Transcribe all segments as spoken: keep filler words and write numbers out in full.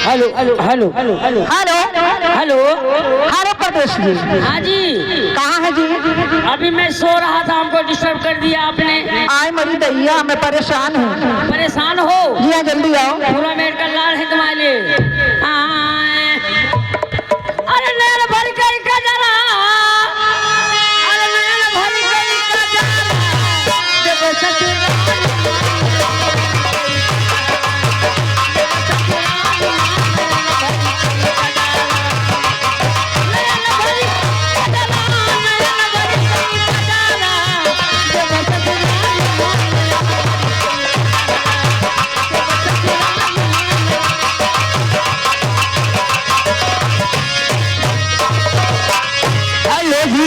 हेलो, हेलो, हेलो, हेलो। हेलो। हेलो। हेलो, परदेश जी। हाँ जी। कहाँ हैं जी? अभी मैं सो रहा था, हमको डिस्टर्ब कर दिया आपने। आय मरी दैया, मैं परेशान हूँ। परेशान हो? जी हाँ, जल्दी आओ। पूरा मेडिकल लाल है तुम्हारे लिए। आय। अरे नैन भरी कई कजरा, अरे नैन भरी कई कजरा, जब ससुराल हेलो जी।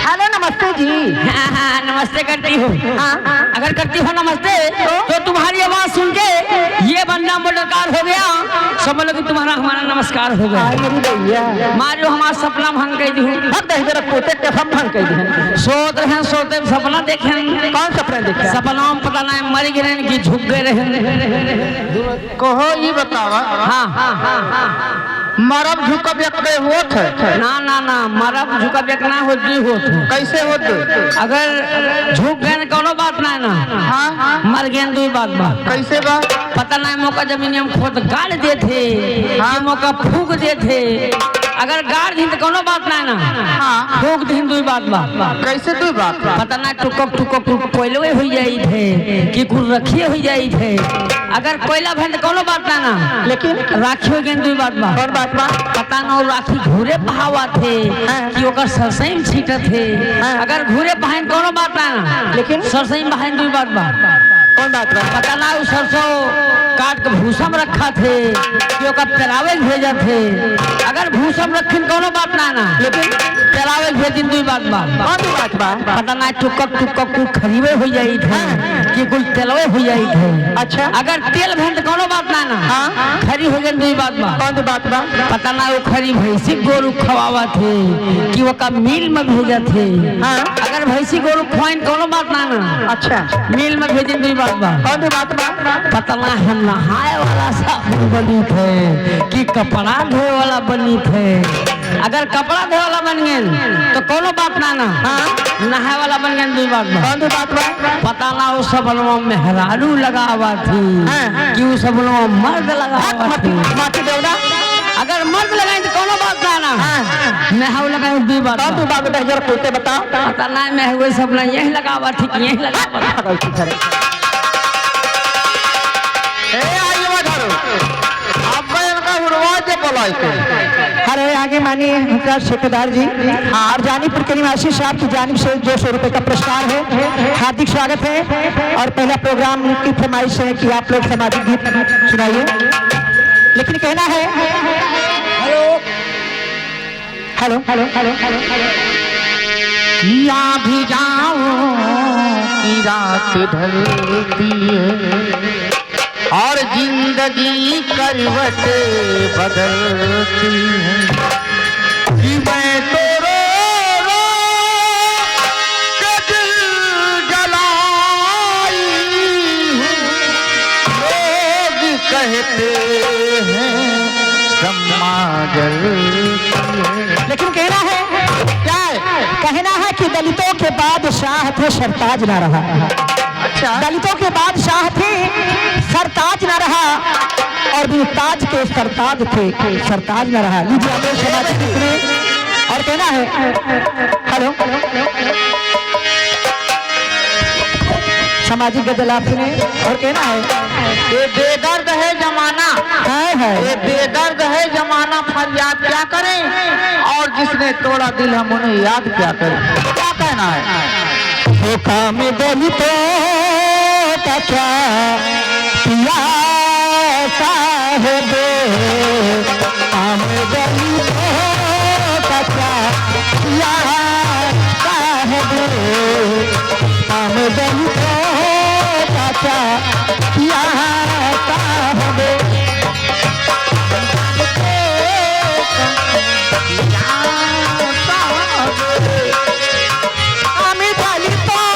हेलो, नमस्ते जी। हाँ, हाँ, नमस्ते करती हो। हाँ। अगर करती हो नमस्ते, तो? तो तुम्हारी आवाज सुन के ये बंदा मोटरकार हो गया, समझ लो कि तुम्हारा हमारा नमस्कार हो गया। हाय मेरी दैया। मारो हमारा सपना भंग कर दी। अब दही जरा पोते के हम भंग कर दी। सोत रहे, सोते में सपना देखे। कौन सपना देखे? सपना में पता नहीं मर गए रहें कि झुक गए रहें। कहो, ई बतावा। हाँ, हाँ, हाँ, हाँ। मरब झुकब एक बे होत है? ना, ना, ना, मरब झुकब एक ना होत, दुई होत है। कैसे होत दुई? अगर झुक गए न, कौनो बात ना है ना। हाँ। मर गए न, दुई बात बा। कैसे बा? पता ना है, मौका जमीन हम खोद गाड़ देत है, हाँ। कि मौका फूक देत है। अगर गाड़ दिन तो कौनो बात ना है ना। हाँ। फूक दिन, दुई बात बा। कैसे दुई बात बा? पता ना टुकक टुकक टुक कोयलवे हो जाइत है कि कुल रखिए हो जाइत है। अगर कोयला भन त कौनो बात ना ना, लेकिन राखी हो गए, दुई बात बा। कौन बात बा? पता ना वो राखी घूरे बहावत है, हाँ। कि ओकर सरसई में छीटत है। हाँ। अगर घूरे बहाइन कौनो बात ना ना, लेकिन सरसई में बहाइन दुई बात बा। कौन बात बा? पता ना वो सरसों काट के भूसा में रखत है कि ओकर पेरावे के भेजत है। अगर भूसा में रखिन कौनो बात ना ना, लेकिन पेरावे के भेजिन दुई बात बा। कौन दुई बात बा? पता ना टुकक टुकक कुल खरीवे हो जाइत है, हाँ। कि कुल तेलवे हो जाइत है। अच्छा। अगर तेल भन त कौनो बात ना ना। हाँ। खरी हो गए दुई बात बा। कौन दुई बात बा? पता ना वो खरी भैंसी गोरू खवावत है कि ओका मिल में भेजत है। हाँ। अगर भैंसी गोरू खवाइन कौनो बात ना ना। अच्छा। मिल में भेजिन दुई बात बा। कौन दुई बात बा? पता ना है नहाए वाला साबुन बनित है कि कपड़ा धोए वाला बनित है। अगर कपड़ा धोए वाला बन गए तो कौनो बात ना ना। हाँ। नहाए वाला बन गए, दुई बात बा। कौन दुई बात बा? पता ना वो सबनवा मेहरारू लगावा थी, हाँ। कि वो सबनवा मर्द लगावा थी। माटी देवना। अगर मर्द लगाई तो कौनो बात ना ना। हाँ। मेहू लगाई दुई बात बा। कौन दुई बात बा? जरा खुद से बताओ। पता ना मेहू सबना यही लगावा थी कि यही लगावा थी। ए, आइए बा घरो। अब मैं इनका हुरवा के बुलाई के। अरे, आगे माननीय हमारा ठेकेदार जी, हाँ। और जानीपुर के निवासी साहब की जानिब से दो सौ रुपए का पुरस्कार है। हार्दिक स्वागत है। और पहला प्रोग्राम की फरमाइश है कि आप लोग सामाजिक गीत सुनाइए। लेकिन कहना है, हेलो। हेलो, हेलो, हेलो, हेलो, हेलो। कि आँधी जाओं की रात ढलती है और जिंदगी करवट बदलती है। कि मैं तो रो रो के दिल जलाई हूँ, लोग कहते हैं शम्मा जलती है। लेकिन कहना है, क्या है? कहना है कि दलितों के बादशाह थे, सरताज ना रहा। अच्छा। दलितों के बादशाह थे, सरताज ना रहा। और बिन ताज के सरताज थे, सरताज ना रहा। लीजिए, आप लोग सामाजिक गीत सुनिए। और कहना है, हेलो, सामाजिक गजल आप सुने और कहना है, ये बेदर्द है जमाना, हाय, हाय। ये बेदर्द है जमाना, फरियाद क्या करें, और जिसने तोड़ा दिल हम उन्हें याद क्या करें, क्या कहना है? धोखा में दलितों का क्या किया साहेब, काम दलितों का क्या किया साहेब, काम दलितों का क्या किया साहेब। काम दलितों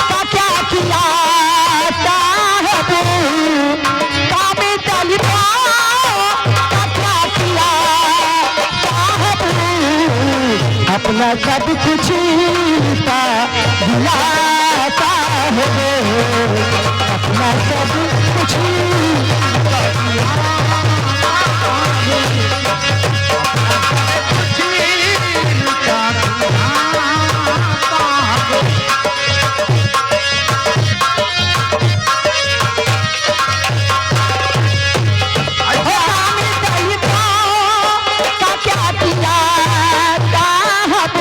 का क्या किया साहेब, काम दलितों अपना सब कुछ का दिलाता है रे, अपना सब कुछ का दिलाता है रे। ओ काम कही तो का क्या किया साहब,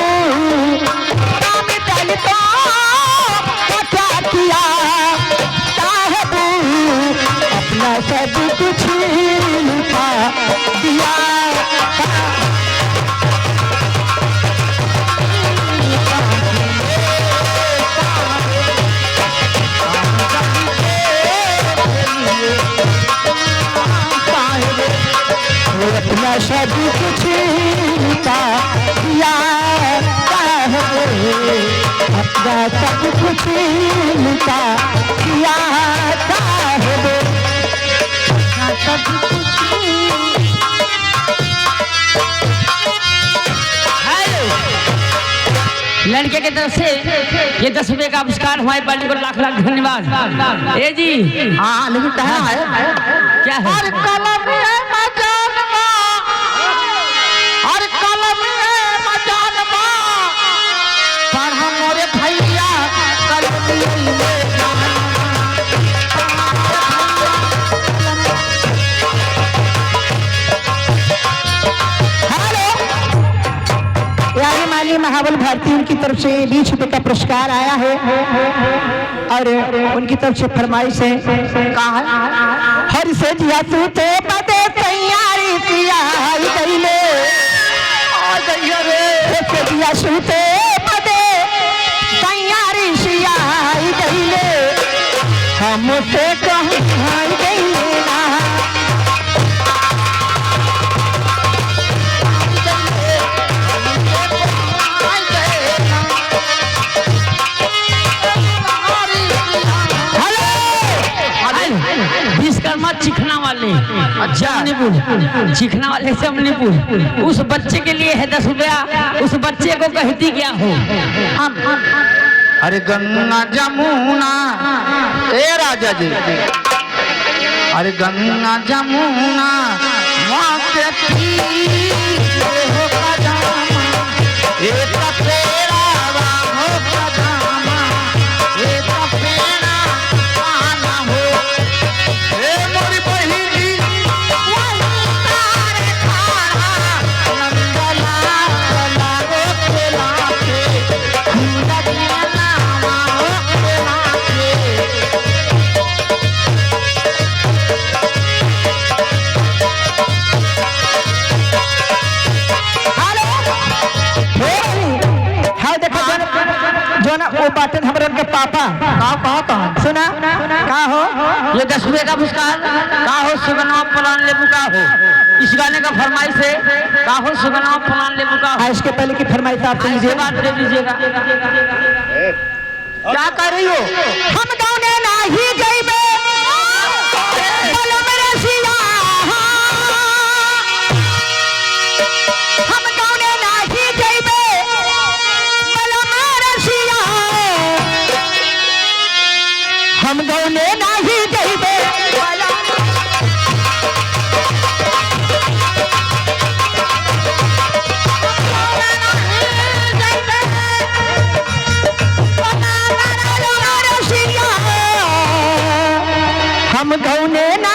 काम कही तो का क्या किया साहब, अपना सब कुछ लुटा दिया। अपना सब कुछ लुटा दिया साहब, अपना सब कुछ लुटा दिया साहब, अपना सब कुछ। हेलो। लड़के के तरफ से ये दस रुपए का पुरस्कार हमारे पार्टी को लाख लाख धन्यवाद। ए जी। हाँ, लेकिन कहना है। क्या है? और कलम है मजान बा, और कलम है मजान बा, पढ़ा मोरे भैया, कलम है मजान बा। हेलो। यानी माननीय महाबल भारती उनकी तरफ से बीस रुपए का पुरस्कार आया है और उनकी तरफ से फरमाइश है, कहा है, हर से जिया सूते बदे तैयारी किया है गईले। आ गईले रे। हर से जिया सूते बदे तैयारी सिया है गईले। हमसे कहाँ है गईले ना। हेलो। अरे, विश्वकर्मा चिखना वाले, अच्छा। जमनीपुर, चिखना वाले जमनीपुर। उस बच्चे के लिए है दस रुपया, उस बच्चे को कहती क्या हो? हम, हम, हम। अरे गंगा जमुना, ए राजा जी, अरे गंगा जमुना माँ के तीर हो कदमा, एक पेड़ावा हो कदमा, एक पेड़ा पाना हो। ए मोरी बहिनी, वही तारे खाना, नंदलाला रोके लागे। हेलो। हे, हाय देखा, जोन, जोन वो बाटन हमरन के पापा। का, का, का? सुना, का हो? ये दस रुपए का पुरस्कार, का हो सुगनवा पलान लेबू का हो? इस गाने का फरमाइश है, का हो सुगनवा पलान लेबू का हो? हाँ, इसके पहले की फरमाइश आप सुन हाँ, इसके लीजिए। बाद दे दीजिएगा। क्या कह रही हो? हम गौने नाही जइबे, बलम रसिया। हम गौने नाही जइबे, बलम रसिया। हम गौने नाही जइबे, बलम हम गौने ना